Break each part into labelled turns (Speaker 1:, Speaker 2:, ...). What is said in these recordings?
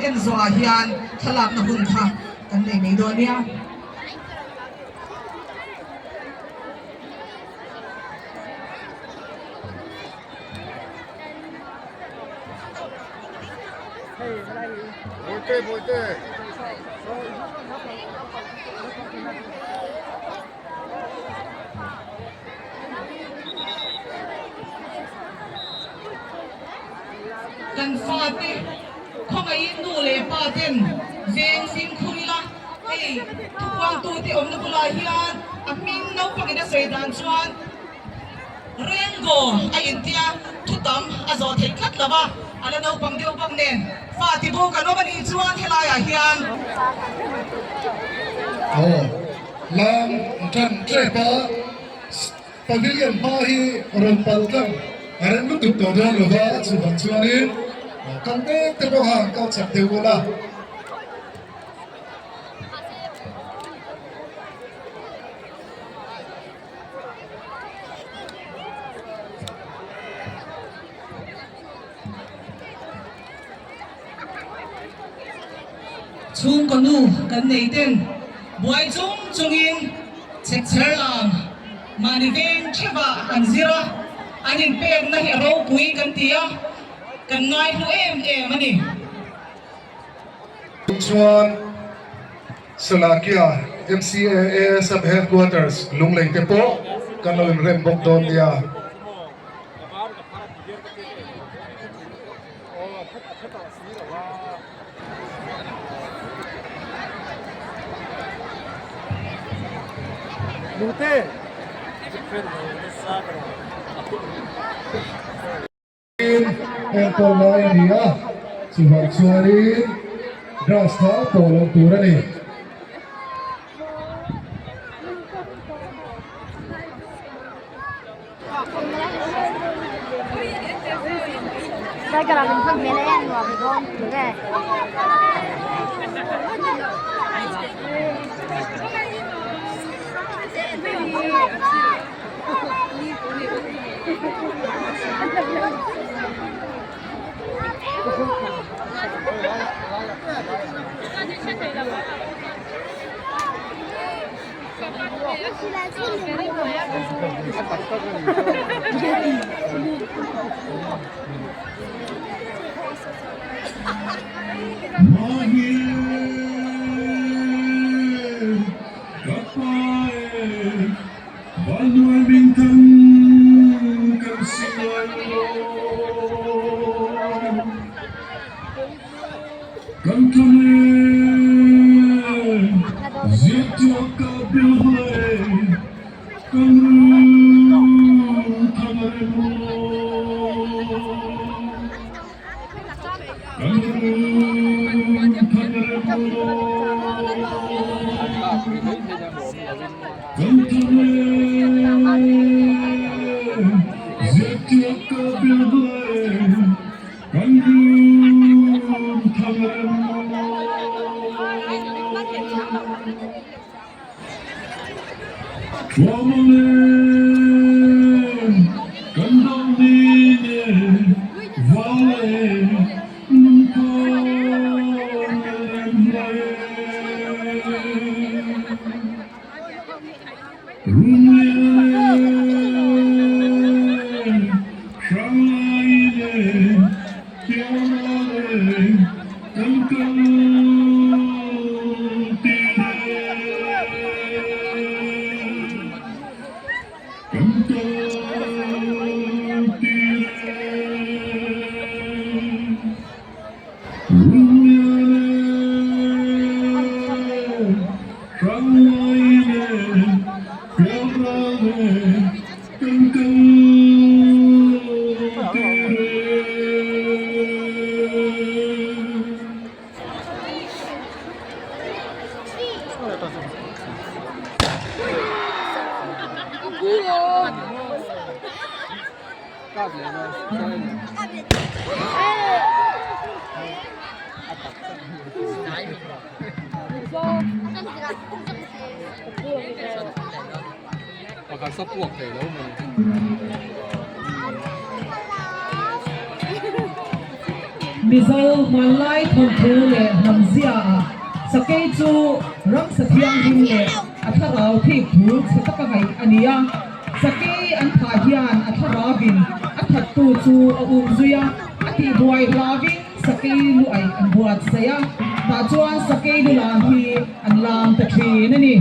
Speaker 1: en zawhah hian thlalakna hun kha kan nei mai dawn nia. Kan fate khawngaihin nu leh pa ten veng fimkhur ila hei thupuangtute awmna bulah hian a hming naupangin a sawi dan chuan Rengo a intia thu tam a zawh theih tlat lo a, a la naupang deuh bawk nen fa ti bo kan awm a nih chuan helaiah hian.
Speaker 2: Aw, lam tan tep a, pavilion hma hi rawn pal tlang a rem lutuk tawh dawn lo va, chuvang chuanin kal mek te pawh khan kal chak deuh ula.
Speaker 1: Chhungkaw nu kan nei ten buai chung chungin chhekchher lam mahni veng theuhah an zir a, an inpekna hi a ropui kan ti a, kan ngaihlu em em a ni.
Speaker 2: Chuan Salakia MCAA Sub Headquarters Lunglei te pawh kan lo inrem bawk dawn nia. Enkawl lai a ni a, chuvang chuanin grass kha pawh loh tur a ni.
Speaker 1: Mizo hmanlai thawnthu leh hnam ziaah sakei chu ramsa thianghlim leh a thlarau thik thu chhe taka ngaih a ni a. Sakei an thah hian a thlaravin a thattu chu a um zui a, a tihbuai hlavin sakei lu aih an buatsaih a, tah chuan sakei lu lam hi an lam ta thin a ni.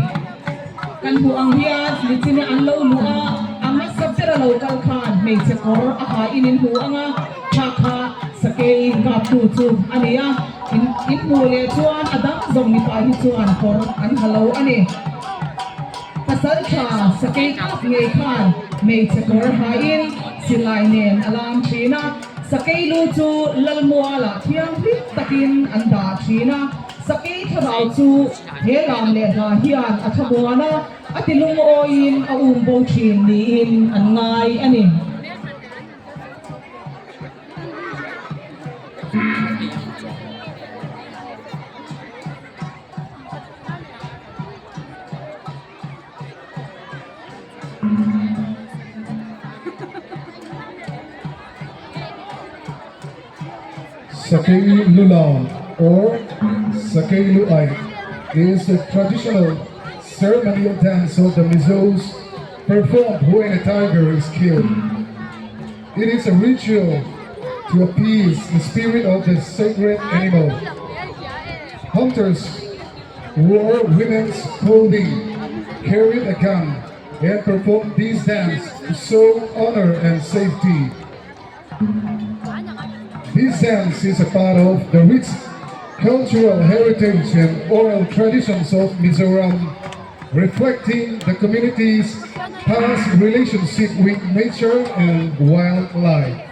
Speaker 1: Kan hmuh ang hian michina an lo luh a, a hmasa bera lo kal khan hmeichhe kawr a ha in in hmu ang a, kha kha sakei kaptu chu a ni a, in in hmuh leh chuan a dang zawng mipa hi chuan kawr an ha lo a ni. Pasal tha sakei kap ngei khan hmeichhe kawr ha in silai nen a lam thin a, sakei lu chu Lalmualah thianghlim takin an dah thin a. Sakei thlarau chu he lam leh hla hian a thlamuan a, a ti lungawiin a um bo thin niin an ngai a ni.
Speaker 2: Sakei Lula or Sakei Luai is a traditional ceremonial dance of the Mizos performed when a tiger is killed. It is a ritual to appease the spirit of the sacred animal. Hunters wore women's clothing, carried a gun, and performed this dance to show honor and safety. This dance is a part of the rich cultural heritage and oral traditions of Mizoram, reflecting the community's past relationship with nature and wildlife.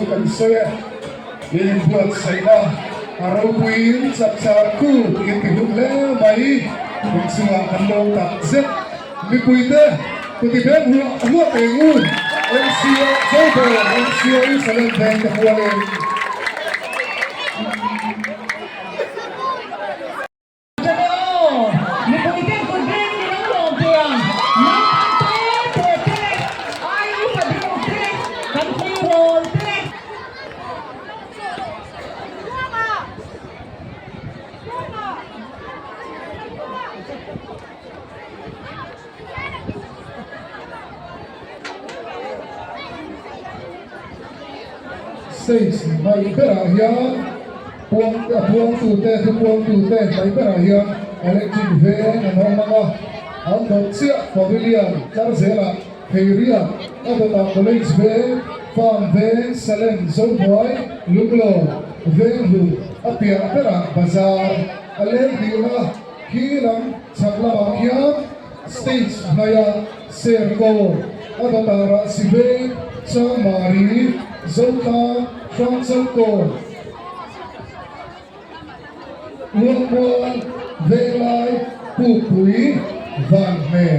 Speaker 2: Kan sawi a, inbuatsaihna a ropuiin chapchar kut in ti hlut hle mai. Inchungah kan lawm tak zet. Mipuite kuti beng huah huah eng u, MCA Zober, MCA Salem Veng te hualin.
Speaker 1: Aw, mipuite kut beng ni lo lawm teh a, naupang te te te, ai upa deuh te, kan tleirawl te.
Speaker 2: Stage hnaih berah hian puang a puangtute thupuangtute hnaih berah hian electric veng an awm ang a, an dawt chiah pavilion tlar zelah Theiria a dawtah College veng, Farm veng, Salem, Zohnuai, Lunglo, Venghlun a piah berah Bazar a leng hnihna. Khi lam chhak lamah khian stage hnaia Serkaw, a dawtah Rahsiveng, Changmari, Zotlang, Hrangchangkaw, Luangmual, Venglai, Pukpui, Vanhne.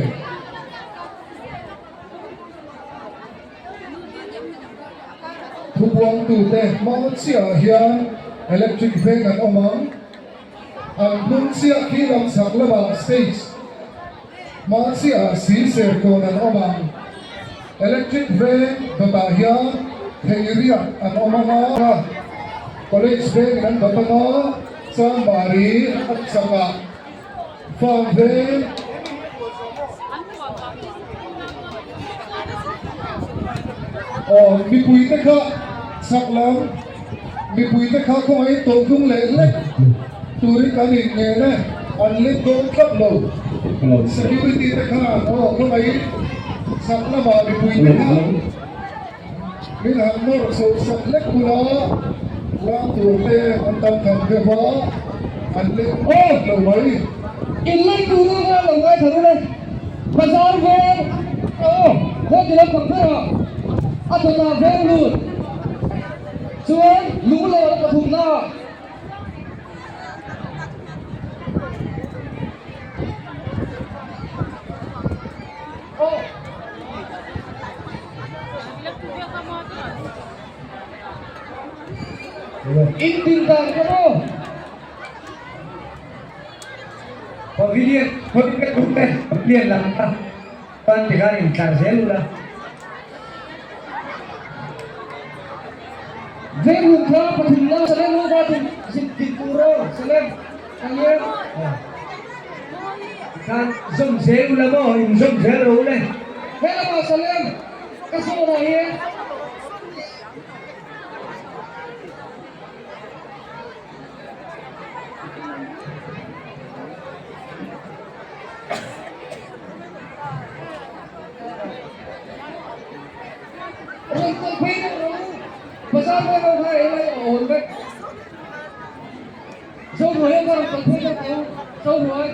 Speaker 2: Thupuangtute hma chiahah hian electric veng an awm ang. An hnung chiah khi lam chhak lamah stage hma chiahah sir kawn an awm ang. Electric veng dawtah hian theiriat an awm ang a, college vengin an dawt ang a, Changmari a chakah farm veng. Aw mipuite kha chak lam mipuite kha khawngaihin tawlh hnung leh hlek turin kan inngen e, an let dawn tlat lo. Security te khan aw khawngaihin chak lamah mipuite kha min han nawr chho sak hlek bula lang tur te an tam tham deuh a, an let tlat lo mai.
Speaker 3: Inlei turin a lo ngaithla run e. Bazar veng aw khaw ti lampang berah a dawtah veng lut chuan lunglawn a pathumna aw. In tin dan ka maw?
Speaker 4: Pavilion pavilion lam kha chuan tikhan intlar zel ula.
Speaker 3: Venglung kha pathum la Salem ho kha din zin din tur aw Salem kan hian.
Speaker 4: Tikhan zawm zel ula maw inzawm zel rawh ule.
Speaker 3: Helamah Salem ka zawnah hian. Rawn kawlh phei deuh rawh u, bazar vel ho kha helai a awl vek. Zohnuai ho kha rawn kawlh phei deuh teh u, Zohnuai.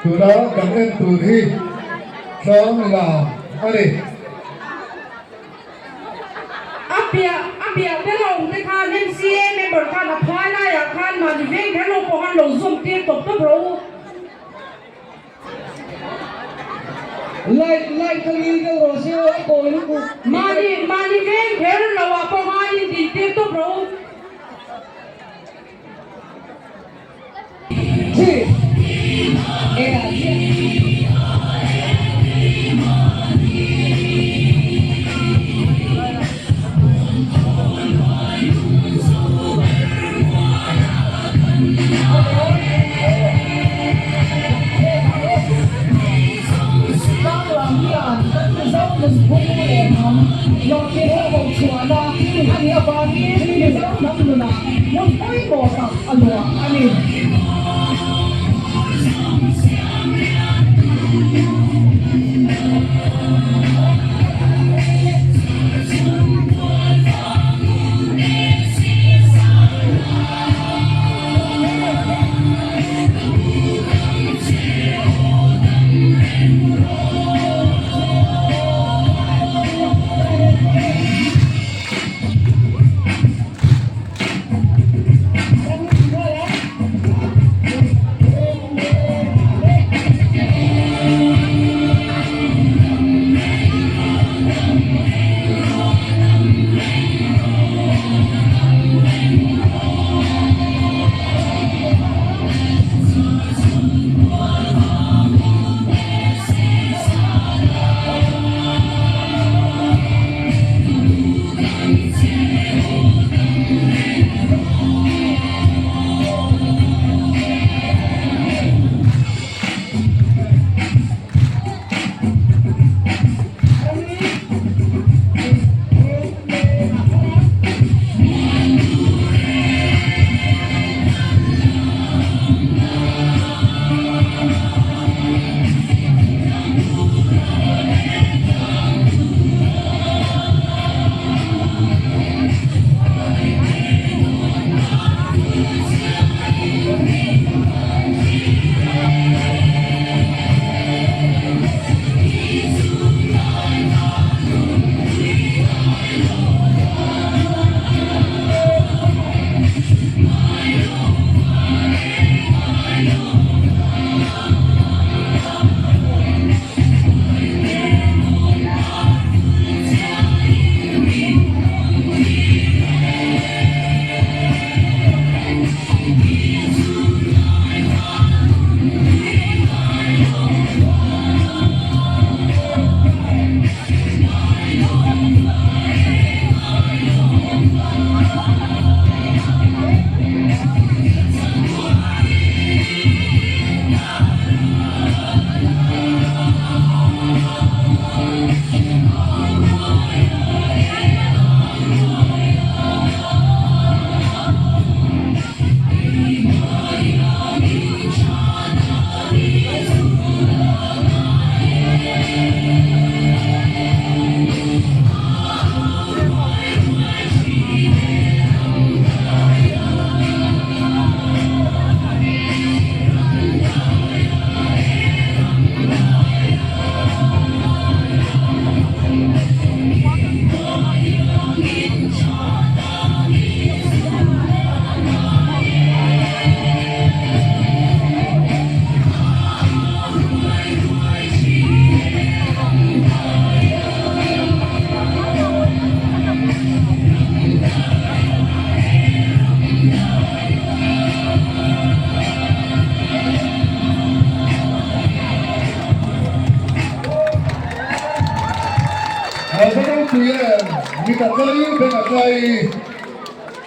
Speaker 2: Tuna kan en tur hi tlang lam a ni.
Speaker 5: A piah a piah ber a awm te khan MCA member khan a phai laiah khan mahni veng kher lo pawh khan lo zawm tir tawp tawp rawh u.
Speaker 3: Light light kha ngil deuh rawh se aw a kawi lutuk.
Speaker 5: Mahni mahni veng kher lo ah pawh khan in din tir tawp rawh u. Hmun pawimawh tak a luah a ni.
Speaker 2: Mit a tlai, beng a tlai,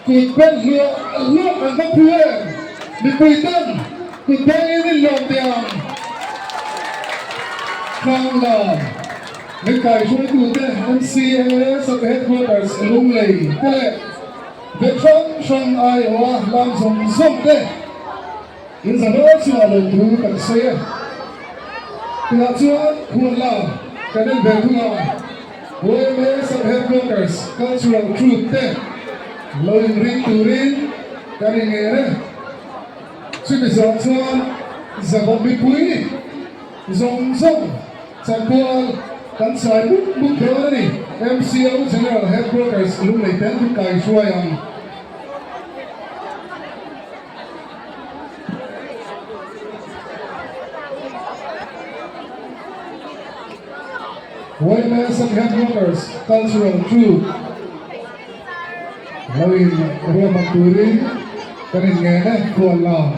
Speaker 2: kut beng hluah hluah an va phu em? Mipui ten kut bengin in lawm teh ang. Thlang lam min kaihruaitute MCA Sub Headquarters Lunglei te leh veng hrang hrang aiawha lam zawng zawng te in zahrawl chungah lo thu kan sawi e. Tunah chuan khuan lam kan en ve thung a. Yma Sub Headquarters Cultural Troupe te lo inring turin kan inngen e. Chumi zawh chuan Zavawm mipui zawng zawng chanpual kan chai mup mup dawn a ni. MCO General Headquarters Lunglei ten hun kai hruai ang. Yma Sub Headquarters Cultural Troupe lo in ruahman turin kan in ngen e khual lam.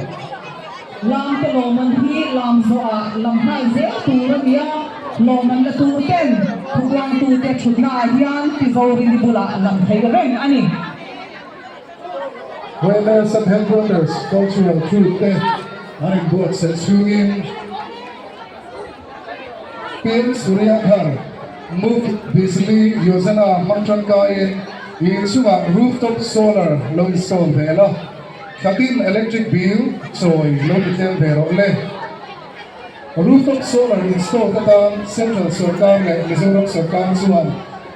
Speaker 1: Lamte lawmman hi lam zawhah lam nghal zel tur a ni a, lawmman la tur ten thupuangtute thutnaah hian Tizorini bulah lam thei reng a ni.
Speaker 2: Yma Sub Headquarters Cultural Troupe te an inbuatsaih chhungin PM Surya Ghar Muft Bijli Yojana hmang tangkaiin inchungah rooftop solar lo install ve la, thlatin electric bill chawi lo ti tlem ve rawh le. Rooftop solar install te tan Central sorkar leh Mizoram sorkar chuan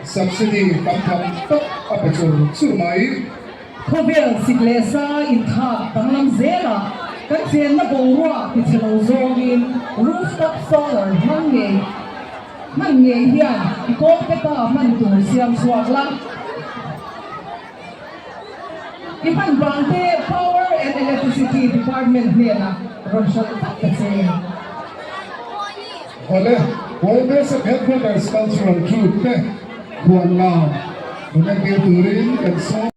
Speaker 2: subsidy tam tham tak a pe chur chur mai.
Speaker 1: Khawvel sik leh sa inthak danglam zelah kan chenna boruak tichhe lo zawngin rooftop solar hmang ngei hman ngei hian i kawngte pa hman tur siam chhuak la. I hman vangte Power and Electricity Department hnenah rawn hralh tak ta che.
Speaker 2: Awle, World Headquarters Cultural Troupe te khuan lam rawn entir turin kan sawm.